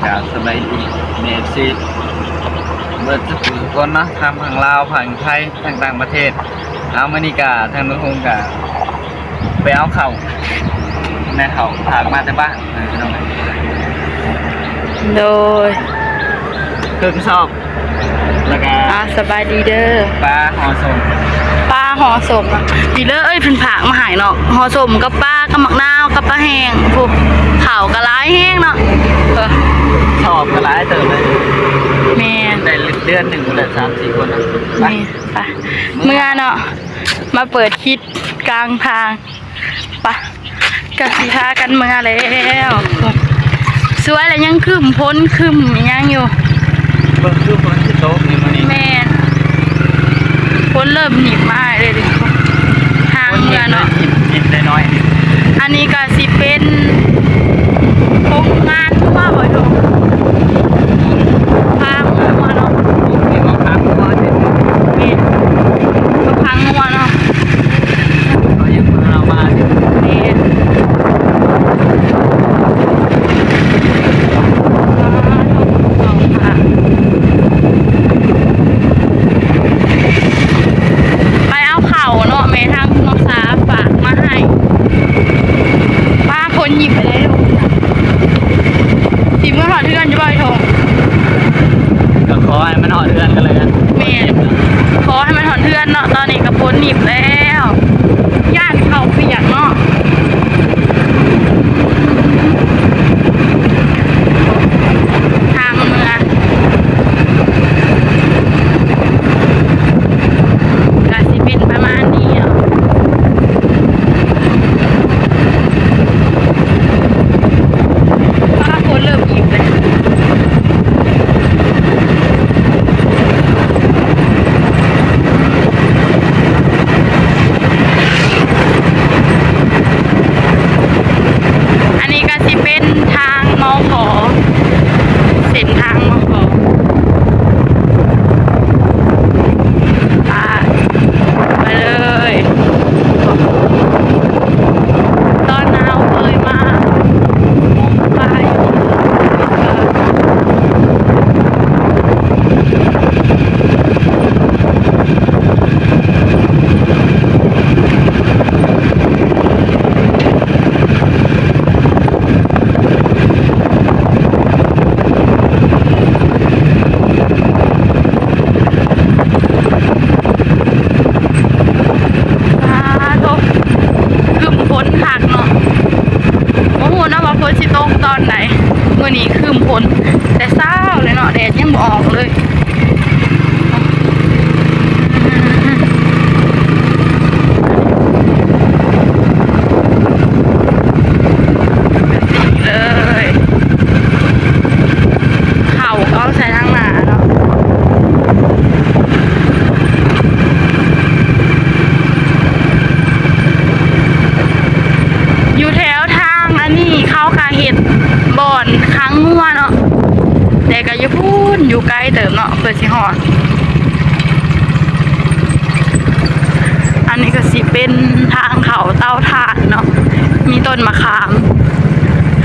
ກາບສະບາຍດີແມ່ເອັຟຊີເບິດສຸກຄົນເນາະ ທັງຝັ່ງລາວ ຝັ່ງໄທ ທັງຕ່າງປະເທດ. ເອົາ ມື້ນີ້ກະທາງລຸງພົງກະໄປເອົາເຂົ້າ ແມ່ເຖົ້າຝາກມາແຕ່ບ້ານ ເອີ ພີ່ນ້ອງເອີຍ ໂດຍ ເຄິ່ງຊອບ ແລ້ວກະ ອ່າ ສະບາຍດີເດີ ປາຫໍ່ສົ້ມ ປາຫໍ່ສົ້ມ ດີເລີ ເອີຍ ເພິ່ນຝາກມາໃຫ້ເນາະ ຫໍ່ສົ້ມກັບປາ ກັບໝາກນາວ ກັບປາແຫ້ງ ໂອ້ ເຂົ້າກະຫຼາຍແຮງເນາະ ເອີ ຊອບກະຫຼາຍເຕີບເລີຍ ແມ່ນ ໄດ້ເດືອນໜຶ່ງພຸ້ນແຫຼະ ສາມສີ່ຄົນນະ ໄປ ໄປ ເມືອເນາະ ມາເປີດຄລິບກາງທາງ ປະ ກະຊິພາກັນເມືອແລ້ວ ສວຍແລ້ວ ຍັງຄຶ້ມຝົນຄຶ້ມອີ່ຫຍັງຢູ່ ເບິ່ງຄືຝົນຊິຕົກນີ້ມື້ນີ້ ແມ່ນ ຝົນເລີ່ມໜິບມາເລີຍເດ ທາງເມືອເນາະ ຝົນໜິບ ໜິບນ້ອຍໆ ອັນນີ້ກະຊິເປັນໂຮງງານ ງົວບໍ່ໂດ ຟາມງົວເນາະ ເປັນຟາມງົວ ແມ່ນ ຟາມງົວເນາະ ເຂົາຍັງບໍ່ເອົາມາຢູ່ ແມ່ນ ໄປເອົາເຂົ້າເນາະ ແມ່ທາງນ້ອງສາຝາກມາໃຫ້ ປ້າ ຝົນຫຍິບໄປເລີຍ ຊິເມືອຮອດເຮືອນຢູ່ບໍ່ ໄອ້ທົງ? ກໍຂໍໃຫ້ມັນຮອດເຮືອນກັນເລີຍ ແມ່ນ ຂໍໃຫ້ມັນຮອດເຮືອນເນາະ ຕອນນີ້ກໍຝົນໜິບແລ້ວ ຢ້ານເຂົ້າປຽກເນາະ ທາງເມືອ ກະຊິເປັນປະມານນີ້ເນາະ ຟ້າຝົນເລີ່ມອີກແລ້ວ ອັນນີ້ກະຊິເປັນທາງ ມໍ ຂໍ ເສັ້ນທາງ ມໍ ຂໍ ໄປ ໄປເລີຍ ຕອນເຮົາເຄີຍມາ ປາໂທ້ ຄຶ້ມຝົນຄັກເນາະ ບໍ່ຮູ້ນະວ່າຝົນຊິຕົກຕອນໃດ ມື້ນີ້ຄຶ້ມຝົນແຕ່ເຊົ້າເລີຍເນາະ ແດດຍັງບໍ່ອອກເລີຍ. ເລີຍ ເຂົ້າກໍໃສ່ທາງໜ້າເນາະ ຢູ່ແຖວທາງອັນນີ້ເຂົາກະເຮັດບ່ອນຂັງງົວເນາະ ແຕ່ກະຢູ່ພຸ້ນ ຢູ່ໄກເຕີບເນາະ ເພື່ອຊິຮອດ. ອັນນີ້ກໍຊິເປັນທາງເຂົ້າເຕົາຖ່ານເນາະ ມີຕົ້ນມະຂາມ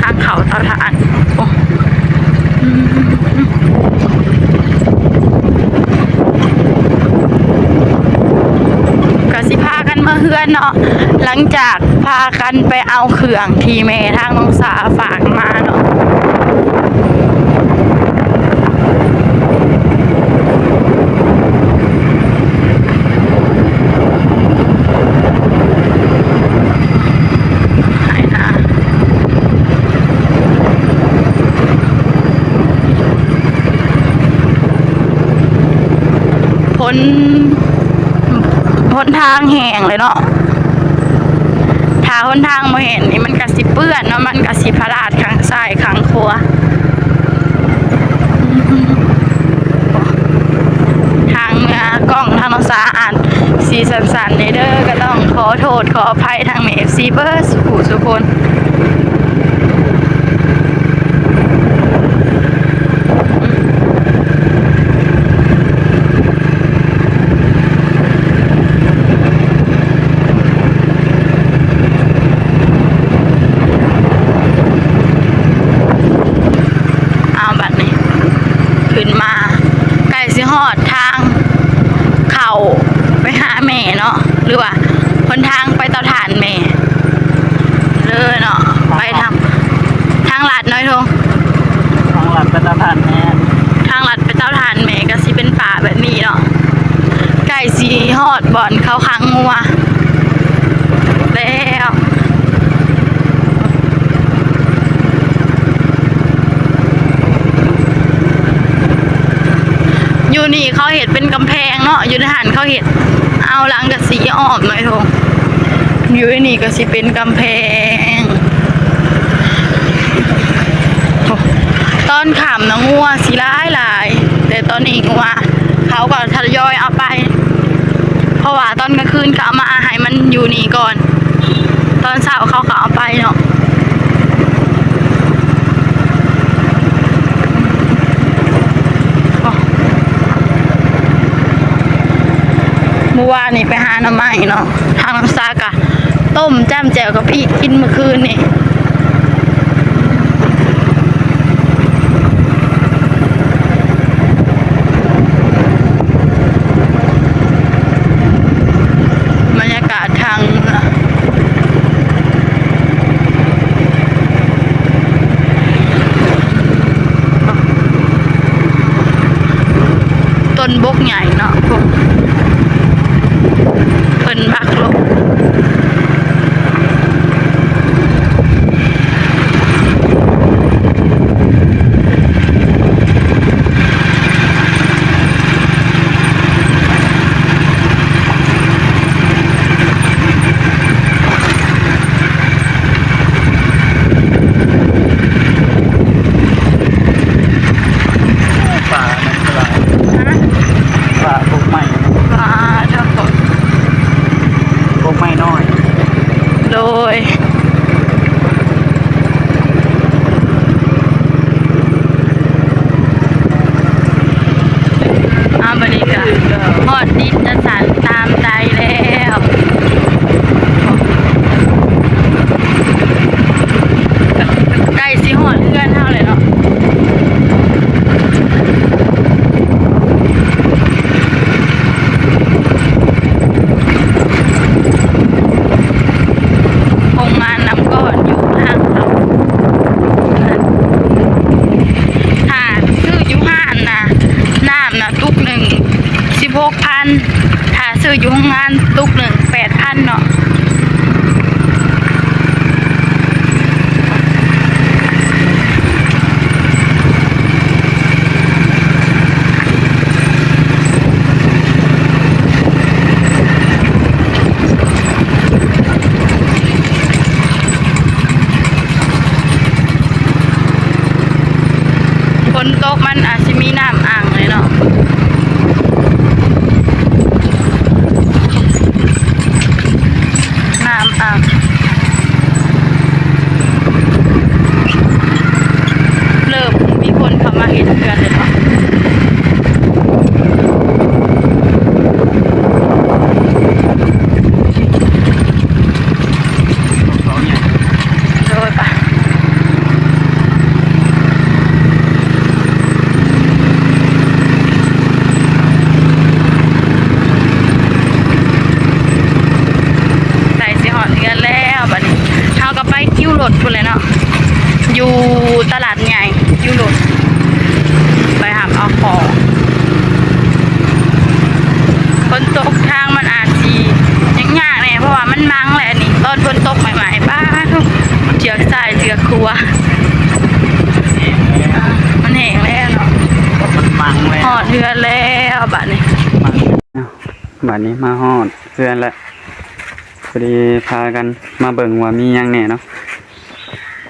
ທາງເຂົ້າເຕົາຖ່ານ ໂອ້ ກໍຊິພາກັນເມືອເຮືອນເນາະ ຫຼັງຈາກພາກັນໄປເອົາເຄື່ອງທີ່ແມ່ທາງນ້ອງສາຝາກມາເນາະ. ຝົນ ຫົນທາງແຫ້ງເລີຍເນາະ ຖ້າຫົນທາງບໍ່ແຫ້ງນີ້ມັນກະຊິເປື້ອນເນາະ ມັນກະຊິພະລາດຂ້າງຊ້າຍຂ້າງຂວາ ທາງເມືອ ກ້ອງທາງນ້ອງສາອາດຊິສັ່ນໆແດ່ເດີ ກໍຕ້ອງຂໍໂທດຂໍອະໄພທາງແມ່ເອັຟຊີເບິດສູ່ຜູ້ສູ່ຄົນ. ອ້າວ ຮອດທາງເຂົ້າໄປຫາແມ່ເນາະ ຫຼືວ່າຫົນທາງໄປເຕົາຖ່ານແມ່ເດີເນາະ. ໄປທາງ ທາງລັດເນາະ ທາງລັດໄປເຕົາຖ່ານແມ່ ທາງລັດໄປເຕົາຖ່ານແມ່ກໍຊິເປັນປ່າແບບນີ້ເນາະ. ໃກ້ຊິຮອດບ່ອນເຂົາຂັງງົວແລ້ວ. ຢູ່ນີ້ເຂົາເຮັດເປັນກຳແພງເນາະ ຢູ່ໃນຫັ້ນເຂົາເຮັດ ເອົາຫຼັງກະສີອ້ອມໜ້ອຍໂທ. ຢູ່ໃນນີ້ກໍຊິເປັນກຳແພງ. ໂອ້ ຕອນຄ່ຳນະງົວຊິຫຼາຍໆ ແຕ່ຕອນນີ້ງົວເຂົາກໍທະຍອຍເອົາໄປ ເພາະວ່າຕອນກາງຄືນກໍເອົາມາໃຫ້ມັນຢູ່ນີ້ກ່ອນ ຕອນເຊົ້າເຂົາກໍເອົາໄປເນາະ. ມື້ວານນີ້ໄປຫາໜໍ່ໄມ້ເນາະ ທາງນ້ຳຊາກະຕົ້ມຈ້ຳແຈ່ວກະປິກິນມື້ຄືນນີ້. ບັນຍາກາດທາງ ຕົ້ນບົກໃຫຍ່ເນາະ ເພິ່ນບັກລົງ. ປ່າມັນຫຼາຍ ຮະ? ປ່າ ກົກໄມ້ ປ່າ ກົກໄມ້ນ້ອຍ ໂດຍ. ອາ ບັດນີ້ກະຮອດດິນຈະສັນຕາມໃດແລ້ວ ໃກ້ຊິຮອດເຮືອນເຮົາແລ້ວເນາະ. ໂຮງງານນ້ຳກ້ອນຢູ່ທາງເຂົ້າ ຖ້າຊື້ຢູ່ຮ້ານນະ ນ້ຳນະຕຸກໜຶ່ງສິບຫົກພັນ ຖ້າຊື້ຢູ່ໂຮງງານຕຸກໜຶ່ງແປດພັນເນາະ. ຝົນຕົກມັນອາດຊິມີນ້ຳອັ່ງເລີຍເນາະ. ນ້ຳອັ່ງ ເລີ່ມມີຄົນເຂົ້າມາເຮັດເຮືອນແລ້ວເນາະ. ໂດຍ ໄປ ໃກ້ຊິຮອດເຮືອນແລ້ວ ບັດນີ້ເຮົາກໍໄປຄິວລົດພຸ້ນແຫຼະເນາະ ຢູ່ຕະຫຼາດໃຫຍ່ ຄິວລົດ ໄປຮັບເອົາຂອງ. ຝົນຕົກທາງມັນອາດຊິຍາກໆແດ່ ເພາະວ່າມັນມັງແຫຼະນີ້ ຕອນຝົນຕົກໃໝ່ໆ ປ້າໂທ້ ເທືອກຊ້າຍເທືອກຂວາ ມັນແຫ້ງແລ້ວເນາະ ມັນມັງແລ້ວ. ຮອດເຮືອນແລ້ວບາດນີ້ ບາດນີ້ມາຮອດເຮືອນແລ້ວ ພໍດີພາກັນມາເບິ່ງວ່າມີຫຍັງແດ່ເນາະ.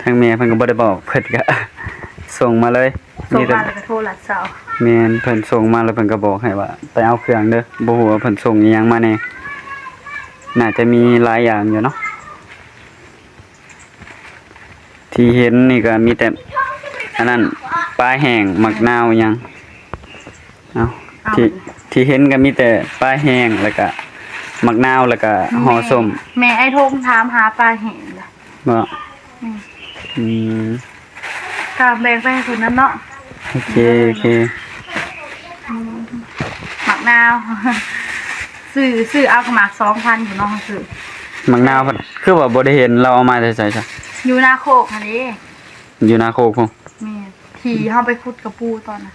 ທາງແມ່ເພິ່ນກໍບໍ່ໄດ້ບອກ ເພິ່ນກໍສົ່ງມາເລີຍ ສົ່ງມາແລ້ວກໍໂທລະເຊົາ. ແມ່ນ ເພິ່ນສົ່ງມາແລ້ວເພິ່ນກໍບອກໃຫ້ວ່າໄປເອົາເຄື່ອງເດີ ບໍ່ຮູ້ວ່າເພິ່ນສົ່ງອີ່ຫຍັງມາແດ່ ໜ້າຈະມີຫຼາຍຢ່າງຢູ່ເນາະ. ທີ່ເຫັນນີ້ກໍມີແຕ່ອັນນັ້ນ ປາແຫ້ງ ໝາກນາວ ອີ່ຫຍັງ ເອົາ ເອົາ ທີ່ ທີ່ເຫັນກໍມີແຕ່ປາແຫ້ງ ແລ້ວກະໝາກນາວ ແລ້ວກະຫໍ່ສົ້ມ. ແມ່ ແມ່ໄອ້ທົງຖາມຫາປາແຫ້ງເດ້ ບໍ່? ອືມ ອືມ ກະແບ່ງໄປໃຫ້ເພິ່ນນຳເນາະ. ໂອເຄ ໂອເຄ ອືມ. ຊື້ ຊື້ເອົາກະໝາກສອງພັນພຸ້ນເນາະ ເຮົາຊື້. ໝາກນາວພັດຄືວ່າບໍ່ໄດ້ເຫັນ ລາວເອົາມາແຕ່ໃສຊະ? ຢູ່ນາໂຄກຫັ້ນເດ້. ຢູ່ນາໂຄກພຸ້ນ? ແມ່ນ ທີ່ເຮົາໄປຂຸດກະປູຕອນນັ້ນ.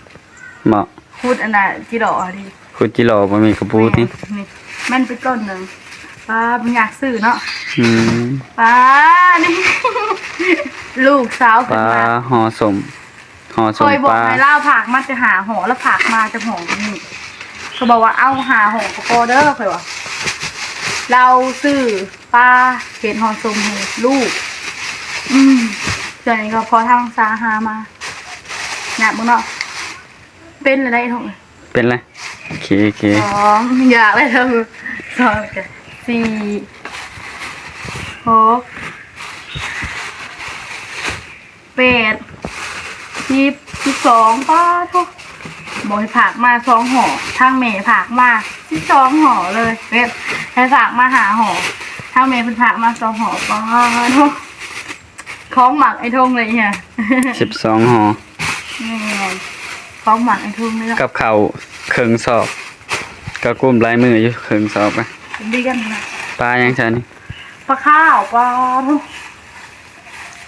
ເໝາະ ຂຸດອັນນ່າຈິຫຼໍ່ຫັ້ນເດ້. ຂຸດຈິຫຼໍ່ບໍ່ມີກະປູຕິ? ແມ່ນ ນີ້ ແມ່ນໄປຕົ້ນໜຶ່ງ. ປ້າ ບໍ່ຢາກຊື້ເນາະ. ອືມ ປ້າ ນີ້ ລູກສາວຂຶ້ນມາ ປ້າ ຫໍ່ສົ້ມ ຫໍ່ສົ້ມ ຂ້ອຍບອກ ປາ ໃຫ້ລາວຝາກມາແຕ່ຫ້າຫໍ່ ລາວຝາກມາແຕ່ຫໍ່ນີ້. ຂ້ອຍບອກວ່າເອົາຫ້າຫໍ່ກະພໍເດີ ຂ້ອຍວ່າ. ລາວຊື້ປາເຮັດຫໍ່ສົ້ມໃຫ້ລູກ. ອືມ ສ່ວນນີ້ກະພໍທາງສາຫາມາ. ຍາກບໍ່ເນາະ? ເປັນແລ້ວໄດ໋ທ້ອງ. ເປັນແລ້ວ. ໂອເຄ ໂອເຄ ສອງ ຢາກໄດ້ທັງສອງ ສີ່ ຫົກ ແປດ ສິບ ສິບສອງ. ປ້າໂທ້ ບອກໃຫ້ຝາກມາສອງຫໍ່ ທາງແມ່ຝາກມາສິບສອງຫໍ່ເລີຍ. ແມ່ນ ໃຫ້ຝາກມາຫ້າຫໍ່ ທາງແມ່ເພິ່ນຝາກມາສອງຫໍ່. ປ້າໂທ້ ຂອງໝາກອ້າຍທົງເລີຍ ອີ່ຫຍັງ ສິບສອງຫໍ່. ແມ່ນ ຂອງໝາກອ້າຍທົງເລີຍເນາະ. ກັບເຂົ້າເຄິ່ງສອບ ກະກຸ້ມຫຼາຍມື້ຢູ່ເຄິ່ງສອບ. ເດືອນນະ ປາຫຍັງຊັ້ນນີ້? ປາຂາວ. ປ້າໂທ້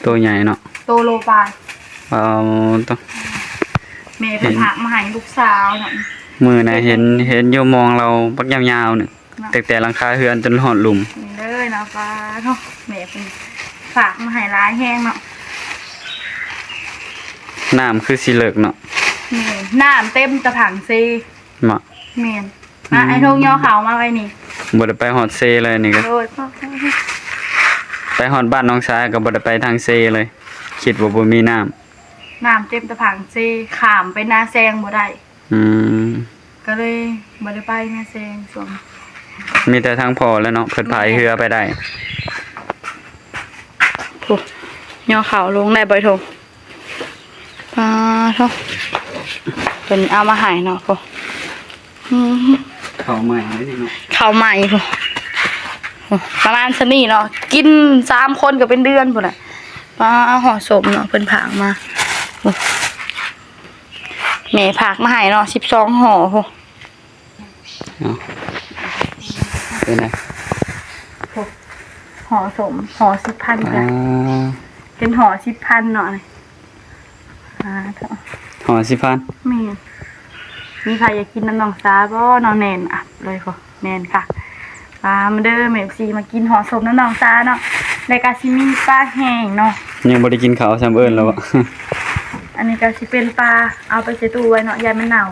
ໂຕໃຫຍ່ເນາະ ໂຕໂລປາຍ. ເອົາໂຕ ແມ່ເພິ່ນຝາກມາໃຫ້ລູກສາວເນາະ. ມື້ນະເຫັນ ເຫັນຢູ່ມອງລາວບັກຍາວໆໜຶ່ງ ເນາະ ຕັ້ງແຕ່ຫຼັງຄາເຮືອນຈົນຮອດລຸ່ມ. ນີ້ເລີຍເນາະ ປ້າໂທ້ ແມ່ເພິ່ນຝາກມາໃຫ້ຫຼາຍແຮງເນາະ. ນ້ຳຄືຊິເລິກເນາະ. ແມ່ນ ນ້ຳເຕັມຕະຜັງເຊ. ເໝາະ ແມ່ນ. ອືມ ອ້າຍທົງຍໍເຂົ້າມາໄວ້ນີ້ ບໍ່ໄດ້ໄປຮອດເຊເລີຍນີ້ກະ. ໂດຍ ໄປຮອດບ້ານນ້ອງສາກະບໍ່ໄດ້ໄປທາງເຊເລີຍ ຄິດວ່າບໍ່ມີນ້ຳ. ນ້ຳເຕັມຕະຜັງເຊ ຂ້າມໄປນາແຊງບໍ່ໄດ້. ອືມ ກະເລີຍບໍ່ໄດ້ໄປນາແຊງຊ່ວງ ມີແຕ່ທາງພໍ່ແຫຼະເນາະ ເພິ່ນພາຍເຮືອໄປໄດ້. ພຸ້ນ ຍໍເຂົ້າລົງໄດ້ບໍ່ ອ້າຍທົງ? ປ້າໂທ້ ເພິ່ນເອົາມາໃຫ້ເນາະ. ພຸ້ນ ອືມ ເຂົ້າໃໝ່ເດ້ນີ້ເນາະ ເຂົ້າໃໝ່ພຸ້ນ. ປະມານສ່ຳນີ້ເນາະ ກິນສາມຄົນກະເປັນເດືອນພຸ້ນແຫຼະ. ປ້າ ຫໍ່ສົ້ມເນາະ ເພິ່ນຝາກມາ. ແມ່ຝາກມາໃຫ້ເນາະ ສິບສອງຫໍ່ພຸ້ນ. ເອົາ ເປັນໄງ? ໂອ້ ຫໍ່ສົ້ມ ຫໍ່ສິບພັນ. ອ່າ ເປັນຫໍ່ສິບພັນເນາະ. ອ່າ ຫໍ່ສິບພັນ. ແມ່ນ. ມີໃຜຢາກກິນນຳນ້ອງສາບໍ່ເນາະ? ແໜ້ນອັບເລີຍ. ແມ່ນຄ່ະ. ມາ ມາເດີແມ່ເອັຟຊີ ມາກິນຫໍ່ສົ້ມນຳນ້ອງສາເນາະ. ແລ້ວກະຊິມີປາແຫ້ງເນາະ. ຍັງບໍ່ໄດ້ກິນເຂົ້າຊ້ຳ ເອີ້ນແລ້ວ. ອັນນີ້ກະຊິເປັນປາ ເອົາໄປໃສ່ຕູ້ໄວ້ເນາະ ຢ້ານມັນເນົ່າ.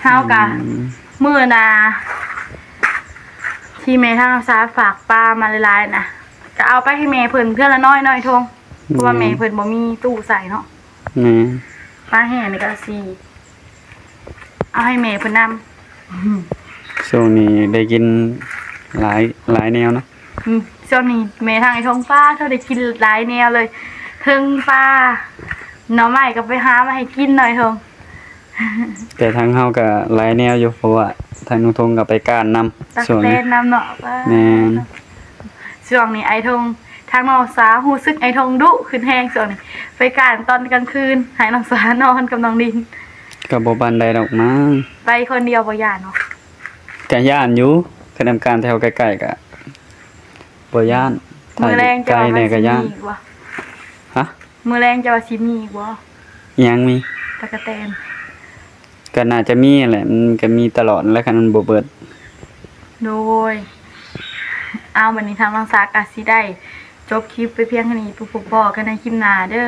ເຮົາກະ ອືມ ມື້ໜ້າທີ່ແມ່ທາງນ້ອງສາຝາກປາມາຫຼາຍໆນະ ກະເອົາໄປໃຫ້ແມ່ເພິ່ນເທື່ອລະໜ້ອຍໆ ອ້າຍທົງ. ເພາະວ່າແມ່ເພິ່ນບໍ່ມີຕູ້ໃສ່ເນາະ. ແມ່ນ. ປາແຫ້ງນີ້ກະຊິເອົາໃຫ້ແມ່ເພິ່ນນຳ. ຊ່ວງນີ້ໄດ້ກິນຫຼາຍ ຫຼາຍແນວເນາະ. ອືມ ຊ່ວງນີ້ແມ່ທາງອ້າຍທົງ ປາ ເຮົາໄດ້ກິນຫຼາຍແນວເລີຍ ເທິງປາ ໜໍ່ໄມ້ກະໄປຫາມາໃຫ້ກິນເນາະ ອ້າຍທົງ. ແຕ່ທາງເຮົາກະຫຼາຍແນວຢູ່ ເພາະວ່າທາງນ້ອງທົງກະໄປກ້ານນຳ ຕັກແຕນນຳເນາະ. ຊ່ວງນີ້ ແມ່ນ. ຊ່ວງນີ້ອ້າຍທົງ ທາງນ້ອງສາຮູ້ສຶກອ້າຍທົງດຸຂຶ້ນແຮງຊ່ວງນີ້ ໄປກ້ານຕອນກາງຄືນ ໃຫ້ນ້ອງສານອນກັບນ້ອງດິນ. ກະບໍ່ປານໃດດອກມັ້ງ. ໄປຄົນດຽວບໍ່ຢ້ານເນາະ? ກະຢ້ານຢູ່ ຄັນນຳກ້ານແຖວໃກ້ໆກະບໍ່ຢ້ານ. ມື້ແລງເຈົ້າວ່າຊິມີອີກບໍ່? ຮະ? ມື້ແລງເຈົ້າວ່າຊິມີອີກບໍ່? ອີ່ຫຍັງມີ? ຕັກກະແຕນ. ກະໜ້າຈະມີຫັ້ນແຫຼະ ມັນກະມີຕະຫຼອດແຫຼະ ຄັນມັນບໍ່ເບິດ. ໂດຍ ເອົາ ບາດນີ້ທາງນ້ອງສາກະຊິໄດ້ຈົບຄລິບໄປພຽງເທົ່ານີ້ ພົບພໍ້ກັນໃນຄລິບໜ້າເດີ.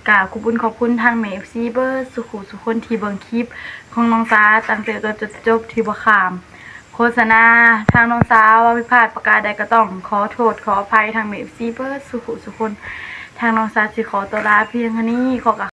ກະຂອບຄຸນຂອບຄຸນທາງແມ່ເອັຟຊີເບິດສູ່ຜູ້ສູ່ຄົນທີ່ເບິ່ງຄລິບຂອງນ້ອງສາຕັ້ງແຕ່ຕົ້ນຈົນຈົບ ທີ່ບໍ່ຂ້າມໂຄສະນາ. ທາງນ້ອງສາເວົ້າຜິດພາດປະການໃດກະຕ້ອງຂໍໂທດຂໍອະໄພທາງແມ່ເອັຟຊີເບິດສູ່ຜູ້ສູ່ຄົນ. ທາງນ້ອງສາຊິຂໍຕົວລາພຽງເທົ່ານີ້ ຂໍກະ